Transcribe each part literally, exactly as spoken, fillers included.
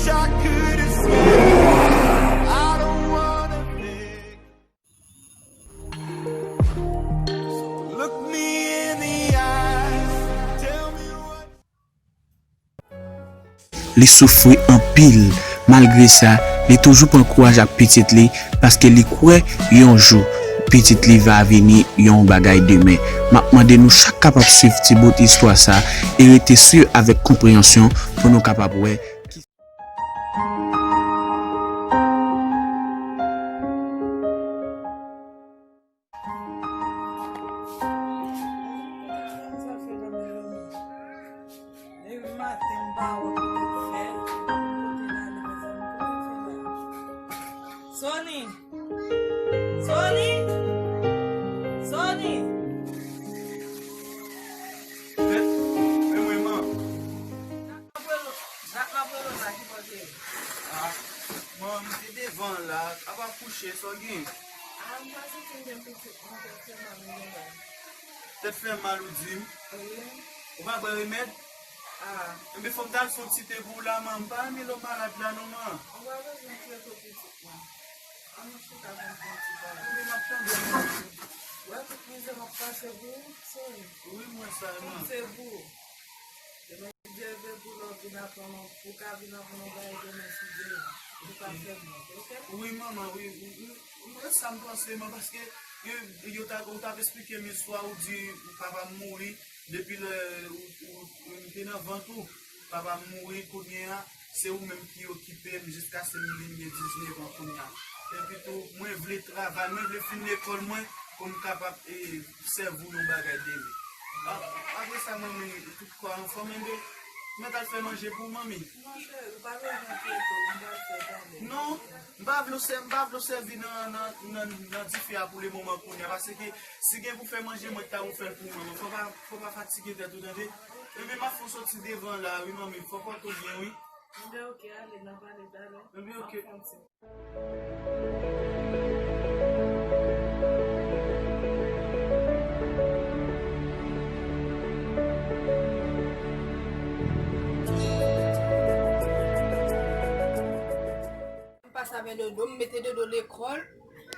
I could escape. I don't wanna think. So look me in the eyes. Tell me what. Li soufri anpil. Malgre sa, li toujou pran kouraj ak pitit li, paske li kwè yon jou, pitit li va vini yon bagay demen. M ap mande nou chak kapab swiv ti bout istwa sa e rete swiv avèk konpreyansyon pou nou kapab wè ki Sony! Sony! Sony! Mèt, men mwen, man. Nat m ap rele w la, ki kote? Ah, man, m te devan la, apa kouche, sa w gen? Ah, m pa santi m gen pitit, mwen tèt fè mal, m gen mal. Tèt fè mal, ou di m? Wi. Ou pa pran remèd? Ah. Enben, fò m t al fè yon ti te pou w la, man, m pa renmen lè w malad la, non, man. Ou pa bezwen trete w pitit, man. Ann nou chita pou n fè yon ti bagay. Wi, m ap tande w. Wè tout mizè m ap pase pou ou, sou ou. Wi, m wè sa, man. Tout se pou ou. Demen, Bondye vle pou lè w vin aprann, pou w ka vin aprann yon bagay demen, si Dye vle, ou pa fè m wont, oke? Wi, manman, wi, wi, wi, wi, se sa m panse, man, paske yo, yo ta, ou t ap esplike m istwa, ou di papa m mouri depi lè ou, ou, ou, m te nan vant ou. Papa m mouri, kounye a, se ou menm ki okipe m jiskaske m vin gen diznèf an kounye a. Epi tou, mwen vle travay, mwen vle fin lekòl mwen pou m kapab, e, sèvi w yon bagay demen. A-, apre sa, manmi, tout kò a anfòm, enben, mèt al fè manje pou w, manmi. Non, cheri, ou pa bezwen enkyete w, m pral fè talè. Non, m pa vle w sè-, m pa vle w sèvi nan, nan, nan, nan dife a pou lemoman kounye a, paske si gen pou fè manje, mwen ta ou fè l pou mwen. Fò pa, fò pa fatige tèt ou, tande? Enben, m ap fè w soti devan la, wi, manmi. Fò w pòte w byen, wi. Enben, oke, ale, n a pale talè. Enben, oke. M ap fè yon ti M pase avè Dodo, m mete Dodo lekòl.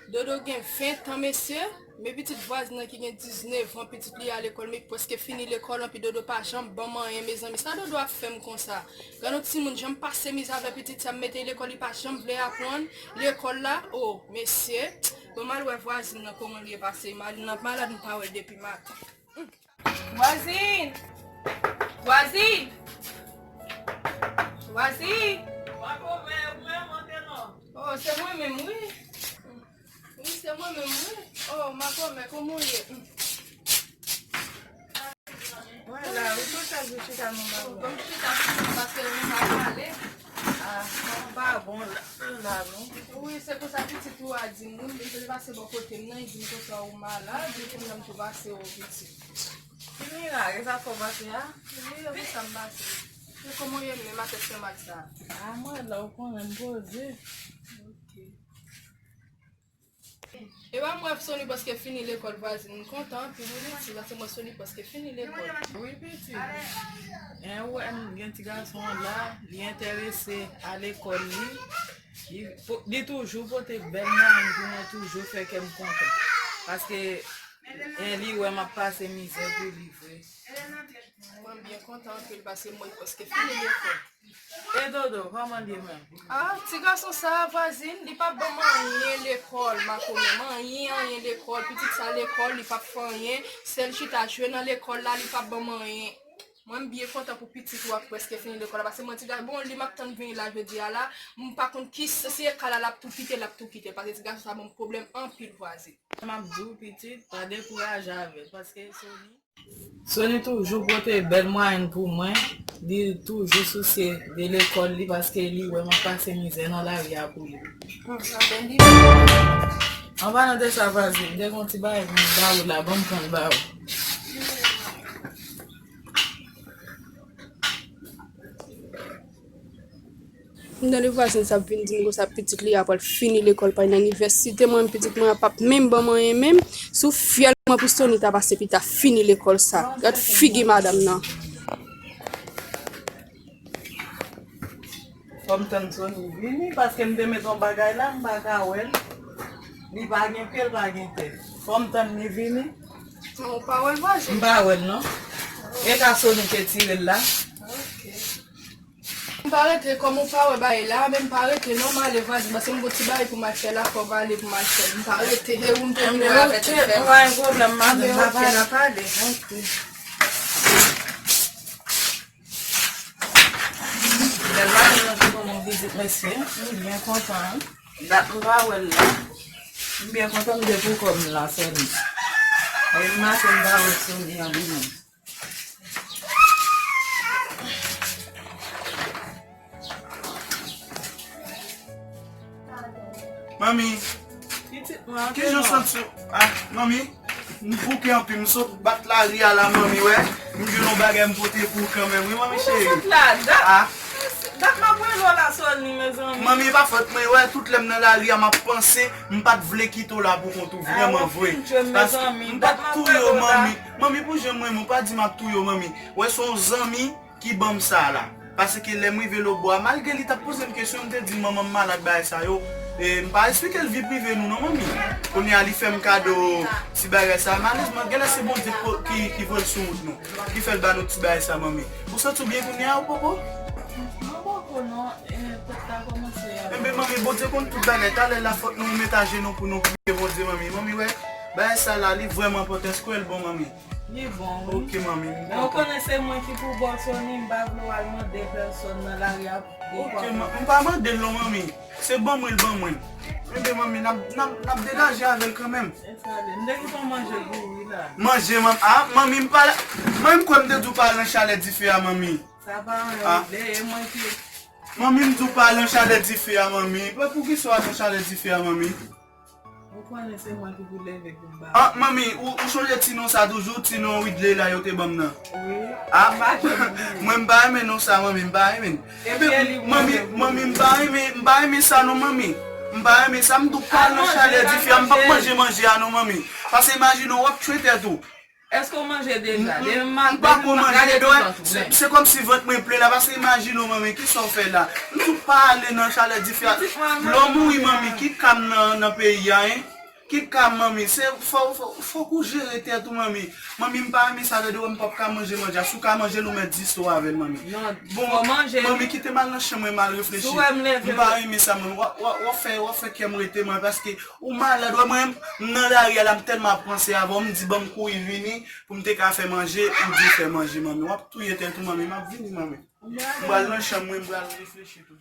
Dodo gen ven tan, mesye. Men pitit vwazin nan ki gen diznèf an, pitit li a lekòl, men prèske fini lekòl, anpi Dodo pa janm ban m anyen, mezanmi. Sa Dodo ap fè m konsa? Gad yon timoun, jan m pase mizè avè pitit sa, m mete l lekòl, li pa janm vle aprann lekòl la. O, mesye. Bon, m al wè vwazin nan kòman li ye, paske m al nan malad, m pa wè l depi maten. Vwazin! Vwazin! Vwazin! Makomè, ou menm, antre non. O, se mwen menm, wi. Wi, se mwen menm, wi. O, makomè, kòman w ye? Mwen la, wi, tout chak jou chita nan makomè. Bon, m chita sou mwen paske mwen pa pale. Ah, mwen pa bon la, la, non. Wi, se konsa pitit ou a di m, wi, m te pase bò kote m nan, li di m konsa ou malad, li di m nan m tou pase ou pitit. Ki mirak, e sa fè w pase a? Wi, e pou sa m pase. E kòman w ye menm a tèt fè mal sa? Ah, mwen la, ou konnen m poze. Ok. E pa m wè Sony prèske fini lekòl, vwazin, m kontan anpil wi, li di, paske m wè Sony prèske fini lekòl. Wi, pitit. En, ou wè m gen ti gason an la, li enterese a lekòl li. Li po-, li toujou pote bèl mwayen pou mwen, toujou fè kè m kontan. Paske, en, li wè m ap pase mizè pou li vre. Mwen byen kontan anpil paske mwen prèske fini lekòl. E Dodo, kòman l ye menm? Ah, ti gason sa a, vwazin, li p ap ban m anyen lekòl, makomè, anyen, anyen lekòl. Pitit sa lekòl, li p ap fè anyen. Sèl chita jwe nan lekòl la, li p ap ban m anyen. Mwen, m byen kontan pou pitit ou a ki prèske fini lekòl la, paske mwen, ti gason, bon, li m ap tann vini la jodi a la, m pa konn ki s-, si e ka la, l ap tou kite, l ap tou kite, paske ti gason sa ban m pwoblèm anpil, vwazin. M ap di w, pitit, pa dekouraje avè l, paske Sony, Sony toujou pote bèl mwayen pou mwen, li toujou sousye de lekòl li, paske li wè m ap pase mizè nan lari a pou li. Hmm, sa bèl li. An palan de sa, vwazin, m te gen yon ti bagay pou m ba ou la, ban m pran l ba ou. M tande vwazin sa ap vin di m konsa pitit li a pral fini lekòl pa al nan inivèsite, mwen menm pitit mwen a p ap menm ban m anyen menm. Sou fyèl mwen pou Sony ta pase pi ta fini lekòl sa. Gad figi madanm nan. Fò m tann Sony vini, paske m te met yon bagay la, m pa ka wè l. Li pa gen pye, l pa gen tèt. Fò m tann li vini. Ou pa wè l, vwazen? M pa wè l, non. E ka Sony te tire l la. Ok. M pa rete, kòm ou pa wè bagay la, men m pa rete, non, m ale, vwazen, paske m gon ti bagay pou m al fè la, fò m ale pou m al fè l. M pa rete, e ou m te vin wè avè tèt fè. Pa gen pwoblèm, madanm, n a pale, n a pale. Ok. Lè vwazen nan te ban mwen vizit, mesye, m byen kontan, wi. Dat m pa wè l la. M byen kontan m te pou kò m la, Sony. E m mache m pa wè Sony an li menm. Manmi, kijan w santi w? Ah, manmi, m bouke anpil, m sot bat lari a la, manmi, wè. M jwenn yon bagay m pote pou ou kanmenm, wi, manmi cheri. Ou sot la, dat, ah, dat m ap rele w la, Sony, mezanmi. Manmi, e pa fòt mwen, wè, tout lè m nan lari a, m ap panse, m pa t vle kite w la pou kont ou, vrèman vre. Paske m pa t touye w, manmi. Manmi, pou jan m renmen w, pa di m ap touye w, manmi. Wè, se yon zanmi ki ban m sa la. Paske lè m rive Lobwa, malgre li t ap poze m kesyon, m te di manman m malad, bagay sa yo. E m pa esplike l vi prive nou non, manmi. Kounye a, li fè m kado ti bagay sa. Malerezman, genlè se Bondye ki, ki voye l sou wout nou, ki fè l ba nou ti bagay sa, manmi. Ou santi w byen kounye a, ou poko? Mwen poko non, e, tèt la kòmanse a. Enben, manmi, Bondye konn tout bagay. Talè la, fòk nou met ajenou pou nou priye Bondye, manmi. Manmi, wè, bagay sa la, li vrèman enpòtan. Èske w wè l bon, manmi? Li bon, wi. Ok, manmi. Men ou konnen se mwen ki pou ba w Sony, m pa vle w al mande pèsòn nan lari a. Ok, ma-, m pa mande l non, manmi. Se ban mwen l ban mwen. Enben, manmi, n ap, n ap, n ap degaje avè l kanmenm. E sa vle. M te kite w manje pou ou, wi, la. Manje, manmi. Ah, manmi, m pa, manmi, m kwè m te di w pa al nan chalè dife a, manmi. Sa pa anyen, ah, regle, e mwen ki. Manmi, m di w pa al nan chalè dife a, manmi. Pou, poukisa w al nan chalè dife a, manmi? Ou konnen se mwen ki pou leve pou m ba. Ah, manmi, ou, ou chonje ti non sa toujou, ti non Widley la yo te ban m nan? Wi. Ah, mwen m pa renmen non sa, manmi, m pa renmen. Epi manmi, manmi, m pa renmen, m pa renmen sa non, manmi. M pa renmen sa, m di w pa al nan chalè dife a, m p ap manje manje a non, manmi. Paske imajine w, w ap tchwe tèt ou. Èske w manje deja? M, m, m pa ko manje, se, se kòmsi vant mwen plen la, paske imajine w, manmi, kisa w fè la? M di w pa ale nan chalè dife a. Lè w mouri, manmi, kit ka m nan, nan peyi a, en. Kit ka m, manmi, se, fò, fò, fòk ou jere tèt ou, manmi. Manmi, m pa renmen sa, lè de wè m p ap ka manje manje a. Si w ka manje l, ou mèt distri w avè l, manmi. Bon, manmi, kite m al nan chanm mwen, m al reflechi. M pa renmen sa, manmi. W ap, w ap, w ap fè, w ap fè kè m rete, manmi, paske ou malad, wè mwen, m nan lari a la, m tèlman ap panse avè w, m di ban m kouri vini pou m te ka fè manje, ou di fè manje, manmi. W ap touye tèt ou, manmi, m ap vini, manmi. M pral nan chanm mwen, m pral reflechi tou.